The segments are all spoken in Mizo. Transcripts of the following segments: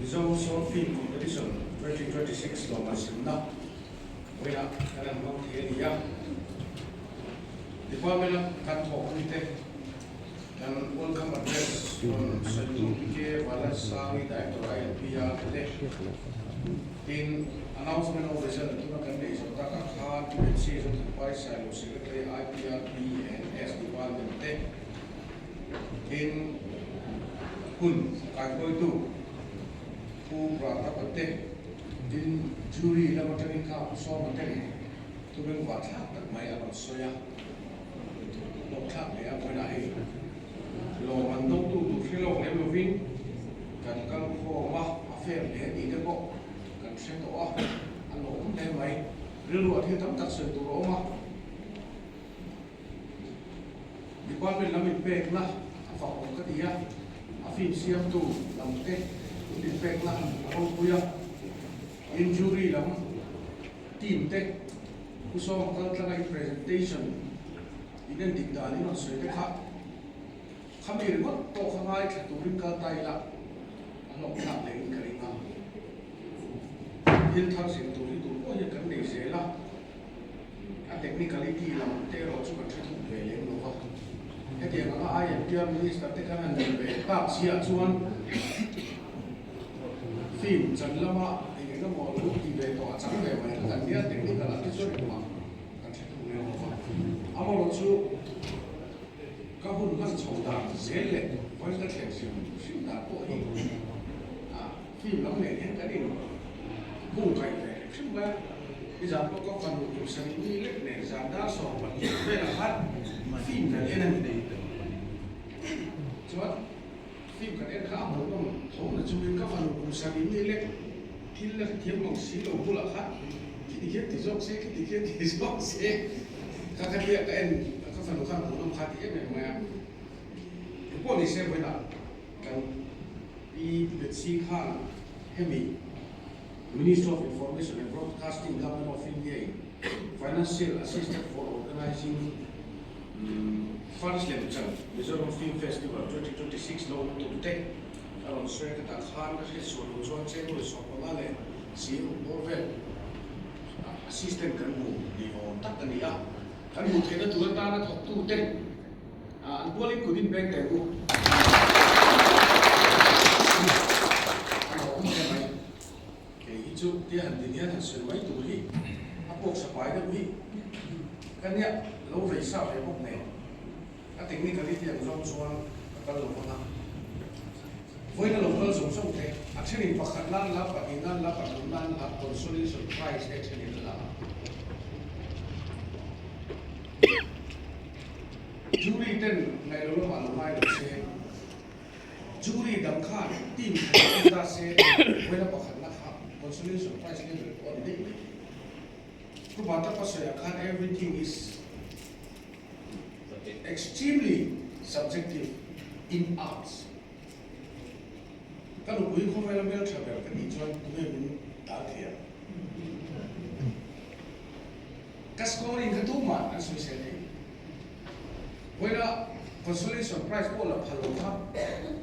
Mizo Short Film Competition 2026 lawmah simna vawiinah kan han hmang thei a ni a. Department-a kan thawk mite kan welcome address rawn sawitu PK Vanlalsangi Director INP-a te tin announcement of result tuna kan neih zawh takah khan Betsy Zothanpai Sailo Secretary IPRP and S Department te tin hun kaihruaitu Pu Pratap-a te tin jury lam atangin kha Pu Sawma te leh Thubeng vah thlak tak mai a rawn sawi a, hlawk thlak hle a, vawiinah hei lawm an dawngtu tur hre lawk lem lovin kan kal khawm a, a fair hle tih te pawh kan hre tawh a, a lawm hle mai. Rilruah thil tam tak sawi tur a awm a, department lam inpekna a fak awm ka ti a, a film siamtu lam te inpekna a ropui a, injury lam Team te Pu Sawma kal tlanga in presentation in en dik dan in rawn sawi te kha khami ringawt tawh kha ngaithla turin kal ta ila a hlawk thlak leh in ka ring a. Thil thar zir tur hi tur pawh hian kan nei zel a, a technicality lam te erawh chu kan hre thuk ve lem lo va. Hetiang anga INPR Minister te khan han nei ve tak chiah chuan Film chan lama eng eng emaw lo ti ve tawh a chang ve mai kha kan nia, technical ah te chuan engmah kan hre thung lem lo va. Amaherawh chu ka hun hman chho dan zel leh vawiin ka thlen hrim hrim dan pawh hi film lam nen hian kan in kungkaih ve hrim hrim mai a. Nizan pawh ka fanu tum sarih mi lek nen zan dar 12 velah khan film kan en a ni. Chuan. Film kan en kha a hmuhnawm tho na chungin ka fanu kum sarih mi lek thil la hrethiam mang si lo bulah khan khiti khian ti zawk se, khiti khian ti zawk se kha kha tia ka en ka fanu khan hmuhnawm kha ti em em mai a. Engpawh ni se vawiinah kan Pi Betsy khan hemi Ministry of Information and Broadcasting Government of India in Financial Assisted for Organizing First Lemchan Mizoram Film Festival 2026 lo awm tur te a rawn sawi a, ka tah khan ka hriat sual lo chuan Chengnuai 15 leh Siruk bawr vel assistant kan hmu ni awm tak a ni a, kan hmuh theihna tur atana thawktu te an pualin kut in beng teh u. A lawm hle mai. Kei hi chu tia han din hian han sawi mai tur hi a pawk sa pai deuh hi ka nia lo vei sa ve bawk nen a technicality ang zawng chuan ka kal lo vang a, vawiin a lo kal zawng zawng te a thenin pakhat nan la pahnih nan la pathum nan la consolation prize te thenin a la a. Jury ten ngaih lo lamah lo ngai lo se. Jury dang khan team khat ah en ta se vawiina pakhatna kha consolation prize level pawh a ni daih mai. Pu Bata Pasawi ah khan everything is extremely subjective in arts. Ka nupui khawvela hmeltha ber ka tih chuan tunge min dal thei ang? Ka scoring kha tumah an sawisel thei. Vawiina consolation prize pawh la phal lo kha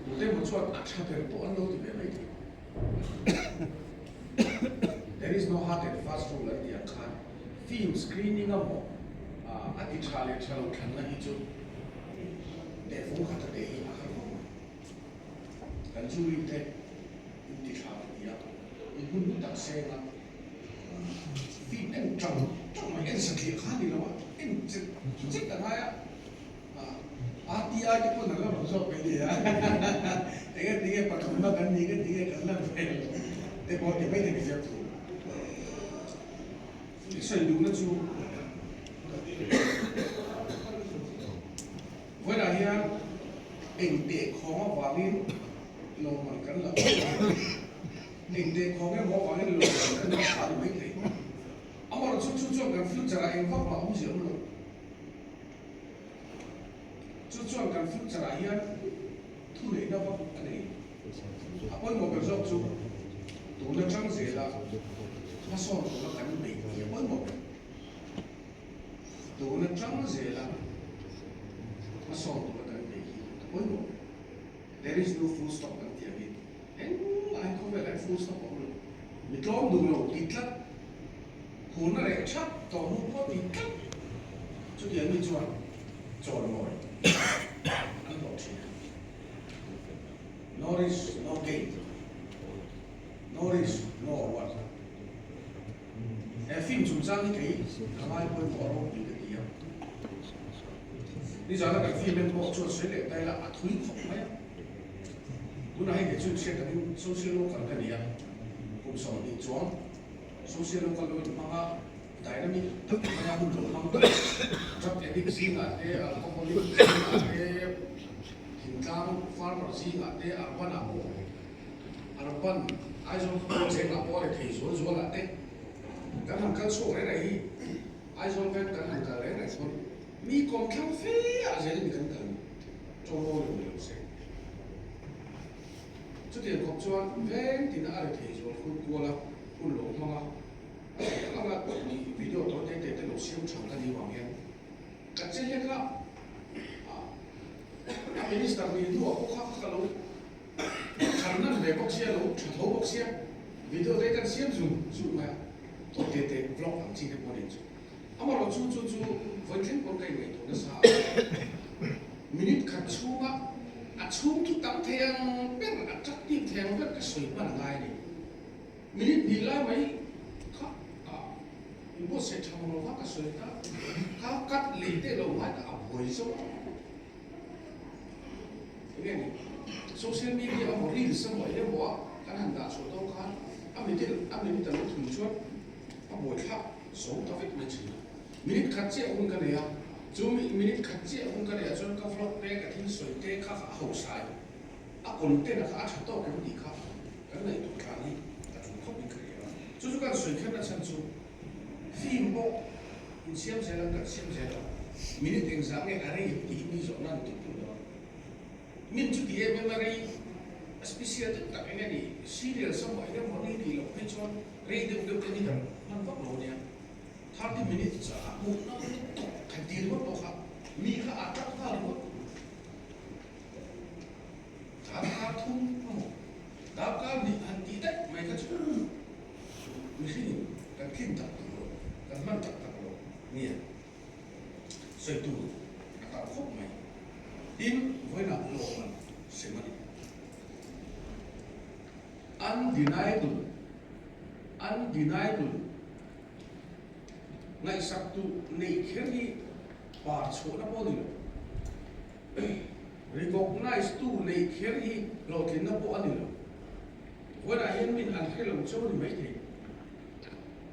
tute emaw chuan a tha ber pawh an lo ti ve mai thei. There is no hard and fast rule an tih ang khan film screening a maw a ti tha leh tha lo thlanna hi chu tehfung khat a teh hi a har khawp mai. Kan jury te in ti tha ka ti a, in hun hlu tak seng a. Film en tang tang mai en satliah kha ni lo a, en chet chet a ngai a, RTI te pawn an la rawn zawk mai nia, enge tinge pathumna kan ni nge tinge kan lan ve te pawh ti mai thei ni ziak thu. I sawi duhna chu vawiinah hian eng teh khawng avangin lawmman kan la awm a. Engte khaw nge maw vangin lo kan kan la hra ni mai thei. Amaherawh chu chu chuan kan future ah eng vak mah awmzia awm lo. Chu chuan kan future ah hian thuneihna vak a nei. A pawimawh ber zawk chu tun atang zela hmasawn tura kan neih hi a pawimawh ber. Tun atang zela hmasawn tura kan neih hi a pawimawh ber. There is no full stop kan tih angin engmah hi khawvel ah. full stop a awm lo. Mi tlawm duh lo ti tlat, phurna reh thap tawh hnu pawh ti tlat. Chutiang mi chuan chawimawi an hlawh thin a. No risk, no gain. No risk, no award. He film chungchang hi kei ka ngai pawimawh ropui ka ti a. Nizana kan film en pawh chuan sawi leh ta ila a thui khawp mai a. Tunah hei kei chu inhriat takin social worker ka ni a, kum 20 chuang social worker lo inhmang a, dynamic tak maia hun lo hmang tawh, drug addict zingah te, alcoholic zingah te, thingtlang farmer zingah te, urban ah pawh urban Aizawl khawpui chengah pawh a ri thei zual zualah te kan han kal chhuak reng reng hi Aizawl veng kan han kal reng reng chuan mi kawmthlang fe ah zelin kan kal tawng lo ni lo se. Chutiang khawp chuan veng tina a ri thei zual hun kual a, hun lo hmang a, a theih ang anga ni video tawi te te te lo siam tha ka ni vang hian ka che hlek a, a minister ni hnuah pawh kha ka lo than nan ve bawk sia, lo tha tho bawk sia, video te kan siam zung zung mai a, tawi te te vlog ang chi te pawh nen chu. Amaherawh chu chu chu vawi thleng pawn ka inngaihtuah nasa a, minute khat chhunga a chhung thu tam thei ang ber, attractive thei ang ber ka sawi hman a ngai a ni. Minute hnih lai mai kha in buatsaih tha mang lo kha ka sawi ta, kha cut lei teh lo ngai ta a buai zawk a. Enge ni social media emaw reels emaw eng emaw a kan han dah chhuah dawn khan a middle a minute a lo thun chuan a buaithlak zo ta vek mai thin a. Minute khat chiah hun ka nei a, chu minute khat chiah hun ka neih ah chuan ka vlog te ka thil sawi te kha a hausa em a content a kha a tha tawk em tih kha kan ngaihtuah tlan hi a tul khawp in ka hria a. Chu chu kan sawi kherna chhan chu film pawh insiam zel ang kan siam zel ang minute engzah nge a rei ang tih hi mi zawhna an tuk tuk dawn. Min chu ti em em a rei a special deuh tak eng a ni serial samuah eng emaw ni tih loh phei chuan rei deuh deuh te hi kan hman vak lo ania 30 minutes a hmuhnawm lutuk kan ti ringawt pawh kha mi kha a tap nghal ringawt. Darkar thum emaw darkar hnih han tih daih mai kha chu mihringin kan tlin tak tak lo, kan hman tak tak lo nia sawi tur a tam khawp mai. Tin, vawiinah lawmman sem a ni. Undeniable, undeniable, ngaihsak tu neih kher hi par chhuahna pawh a ni lo. Recognize tu neih kher hi hlawhtlinna pawh a ni lo. Vawiinah hian min an hre lo cheu a ni maithei.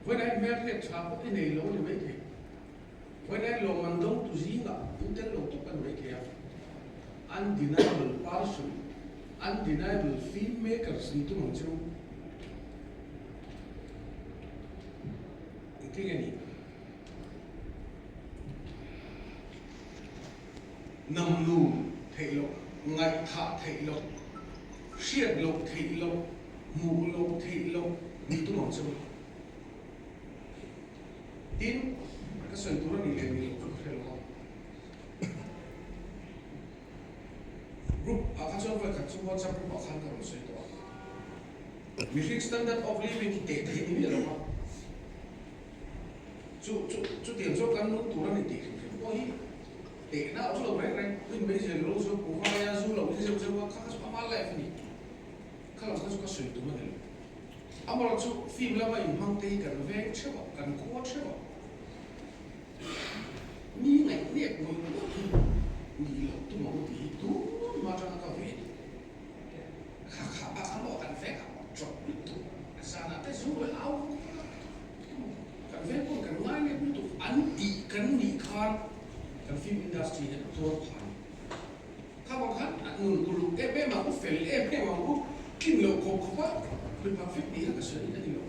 Vawiinah hian hmelhriat tha pawh i nei lo a ni maithei. Vawiinah hian lawmman dawngtu zingah in tel lo tawp a ni maithei a. Undeniable person, undeniable film makers ni tum ang cheu. Engtin nge ni? Nam lu theih loh, ngaihthah theih loh, hriat loh theih loh, hmuh loh theih loh ni tum ang chu. Tin, ka sawi tur a nih leh nih loh chu ka hre lo a. Group ah kha chuan vawi khat chu WhatsApp group ah khan ka rawn sawi tawh a. Mihring standard of living hi teh theih ni miah lo a. Chu chu chutiang chuan kan nung tur a ni tih hrim hrim pawh hi tehna a chu lo reng reng hun mai zel lo chu pu vaia zu lo hi zeuh zeuh a kha kha chu ama life a ni kha lo kha chu ka sawi tum a ni lo amaherawh chu film lama inhmang te hi kan veng theuh a kan khua theuh a mi ngaihnep ngawih ngawih hi nih loh tum ang tih hi tun hma atanga ka ve a ni kha kha bak kha maw kan veng a chawp lutuk zanah te zu leh au vak vak a. Kan veng pawh kan ngai leh lutuk an tih kan nih khan kan film industry hian a tuar phah a ni. Kha vang khan a nun uluk em em ang u, fel em em ang u, tlin loh khawp khawp a mi perfect nih kha ka sawi a ni lo.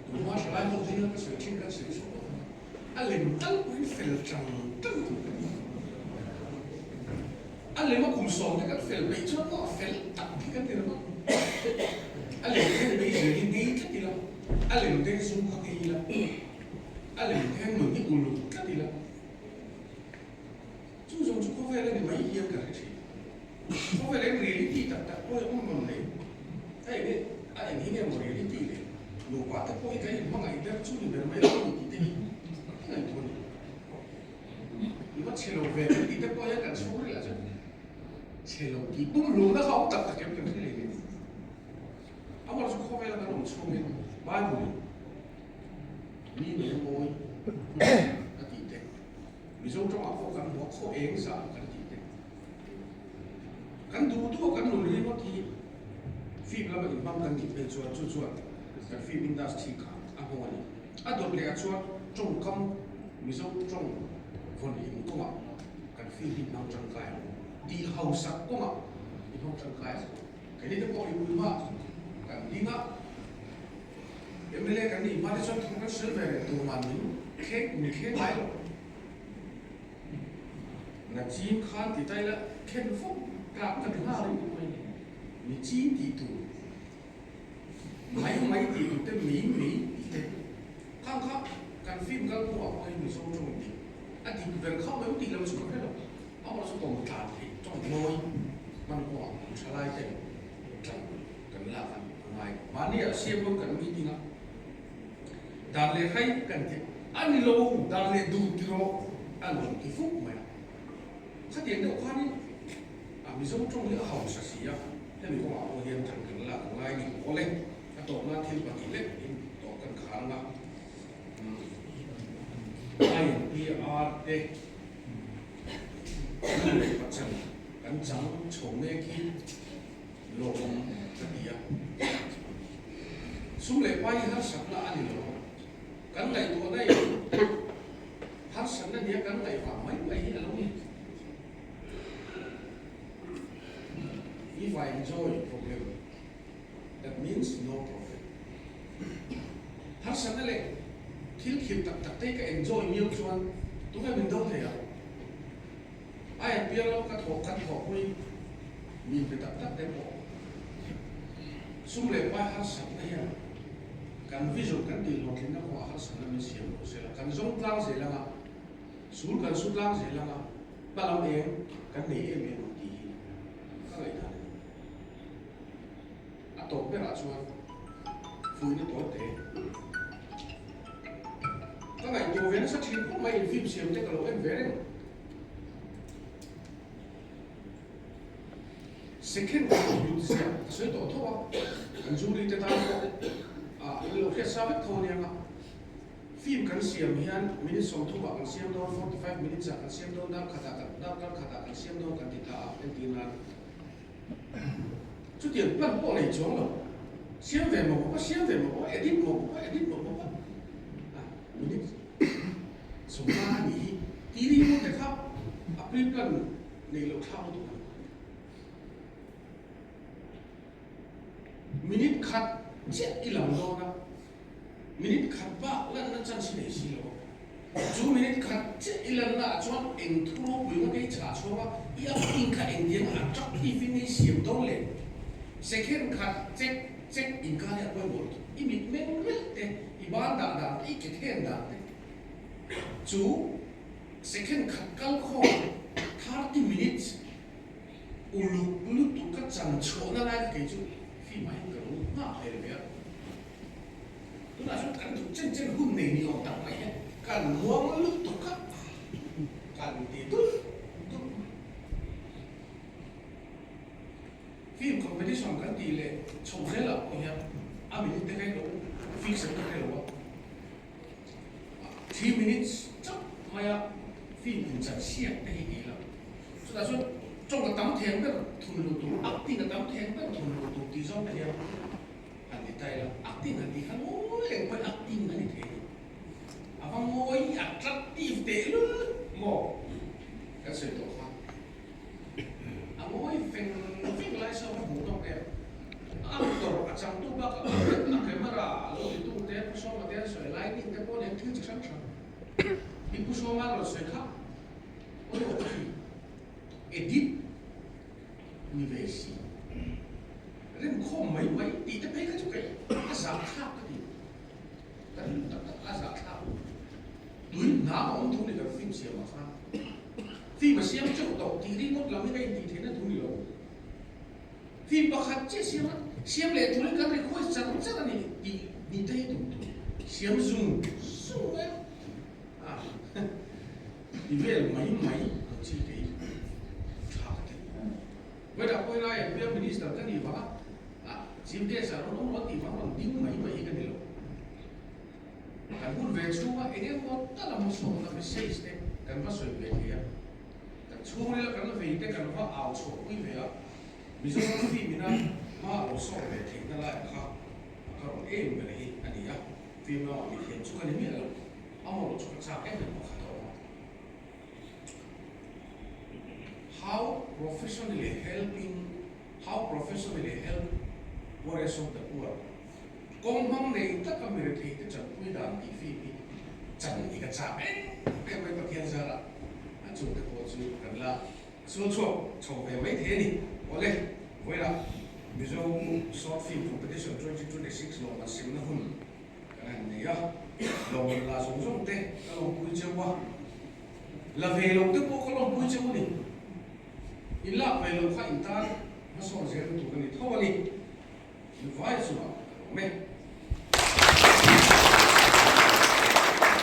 Tunhma thalai ho zinga ka sawi thin kan sawi zawk lo. A lem tal pawhin fel tang tang tur ka ni. A lem a kum 10 te kan fel peih chuan pawh a fel tak hi kan ti lo a. A lem te hian beisei hi nei tlat ila, a lem te hi zu kha ei ila, a lem te hian nun hi uluk tlat ila. Chu zawng chu khawvel a ni mai hian ka hre thin. Khawvel hian reality tak tak pawh hi a awm rawn nei. Hei nih. ang hi nge maw reality le nupa te pawh hi kan inhmangaih ber chu ni ber mai lo a ni tih te hi ka ngaihtuah a ni. I va chhe lo ve kan tih te pawh hian kan chhungril ah chuan chhe lo tih pumhlumna kha awm tak tak em kan hre leh leh. Amaherawhchu chu khawvela kan awm chhungin Bible in mi nel mawi a tih te, Mizo tawngah pawh kan hmu a khaw eng zah kan tih te, kan duh duh a kan nun ringawt hi film lama inhmang kan nih phei chuan chu chuan kan film industry kha a nghawng a ni. A dawt leh ah chuan tawngkam Mizo tawng vawnhim kawngah kan film hi hmang tangkai ang tih hausak kawngah i hmang tangkai ang. Keini te pawh mipui hma kan ding a, mla kan nih hma te chuan thu kan sawi ve reng tur man min thleng min thleng ngai lo. Nachin khan ti ta ila khen fawk tlak ka ti nghal a, nichin tih tur, mai mai tih tur te mei mei tih te khang kha kan film kal hnuah pawh hian Mizo tawng dik a dik ber khauh lo tih lo chu ka hre lo. Amaherawhchu chu tawng tlan theih tawng mawi hman kawngah kum tha lai ten tlan kan lak a ngai. Mahni ah siam pawn kan meeting a, dan leh hrai kan ti a ni lo, dan leh duh ti rawh a rawn ti fuk mai a. Khatiang deuh khanin a Mizo tawng hi a hausa si a, hemi kawngah pawh hian than kan lak a ngai ni. Awle, a tawp nan thil pahnih lek in tawp kan khar ang a. INPR te nu leh pachan kan chang chho mek hi lawmawm ka ti a. Sum leh pai hi harsatna a ni lo a, kan ngaihtuahna in harsatna nia kan ngaih vang mai mai hi a lo ni. If I enjoy problem, that means no problem. Harsatna leh thil khirh tak tak te ka enjoy miau chuan tunge min do thei ang? A enpiang lo ka thawh kan thawhpui min pe tak tak te pawh sum leh pai harsatna hian kan vision kan tih hlawhtlinna kawngah harsatna min siam lo sela kan zawng tlang zel anga sul kan su tlang zel anga hma lam eng kan nei em em ang tih hi ka ngaihdan a ni. A tawp berah chuan fuihna tawi te ka ngaihtuah ve nasa thin khawp mai in film siam te ka lo en ve reng. Second ka hlut zia ka sawi tawh tho a, kan jury te tan pawh ah in lo hriat sa vek tho aniang a. Film kan siam hian minute 30 ah kan siam dawn, 45 minutes ah kan siam dawn, dar khatah kan darkar khatah kan siam dawn kan ti ta a entir nan. Chutiang plan pawh nei chuang lo. Siam ve maw bawk a, siam ve maw bawk a, edit maw bawk a, edit maw bawk a. A minute 50 a nih hi. Tih ri pawh te kha a pre-plan nei loh thlak lutuk a ni. Minute khat chiah i lang dawn a, minute khat bak lanna chance i nei si lo a. Chu minute khat chiah i lanna ah chuan eng thu ropui nga kei chhah chhuang a, i acting kha engtiang a attractive in i siam dawn le? Second khat check check inkar hi a pawimawh lutuk. I mit meng rilh te, i ban dah dan te, i ke then dan te chu second khat kal khawm 30 minutes Uluk lutuk ka chan chhuahna lai kha kei chu film ah hian ka lo nghak hlel ve a, tunah chuan kan duh chen chen hun nei ni awm tak mai hian kan muang lutuk a, kan ti dul dul. Film competition kan tih leh chho zel ah pawh hian a minute te kha hi lo fix an ka hre lo a, 3 minutes chauh maia film inchan siak te hi tih loh. Chutah chuan tawng a tam theng ber thun luh tur, acting a tam theng ber thun luh tur tih zawng te hian han ti ta ila, acting han tih kha ngawi reng pawhin acting a ni thei a ni. A va ngawi attractive tehlul maw kan sawi tawh kha. A ngawi veng veng lai sawn a hmuh tawk em? A actor a changtu bakah a camera a lo titu te, Pu Sawma te an sawi lighting te pawh nen thil chi hrang hrang. Hi Pu Sawma rawn sawi kha Aw ka ti edit ni ve si remkhawm mai mai tih te phei kha chu kei a zah thlak ka ti ka ring tak tak a zah thlak tui hnam a awm thu ni kan film siam ah khan film a siam teuh tawh tih ringawt lam hi ka intih theihna thu ni lo film pakhat chiah siam a. Siam leh turin kan request char char a ni tih ni te hi tum tur siam zung zung mai a, ti vel mai mai ang chi te hi tha ka ti. Vawidah pawh helai ah Prime Minister ka nih vang a, Chief Guest ah rawn awm rawn tih vang rawn ding mai mai hi ka ni lo. Kan hun ve chhunga eng emaw tal a hmasawmna message te kan va sawi ve thei a, kan chhungril a kan vei te kan va au chhuahpui ve a, Mizoram film ina hma a lo sawm ve theihna lai kha a ka rawn em ber hi a ni a, film lamah mithiam chu ka ni miah lo, a mawlh chu ka chak em em pakhat a awm a. How professionally helping How professionally help poorest of the poor Kawng hmang nei taka mi rethei te chanpui dan tih film hi chan i ka chak em em mai Pathian zarah a chungte pawh chu kan la Sual chhuak chho ve mai thei a ni. Awle, vawilah Mizo Short Film Competition 2026 lawmman simna hun kan han nei a, lawmman la zawng zawng te ka lawmpui cheu a, la ve lo te pawh ka lawmpui cheu a ni. In lak ve loh kha in tan hmasawn zel tur a ni tho a ni. In vai chungah ka lawm e.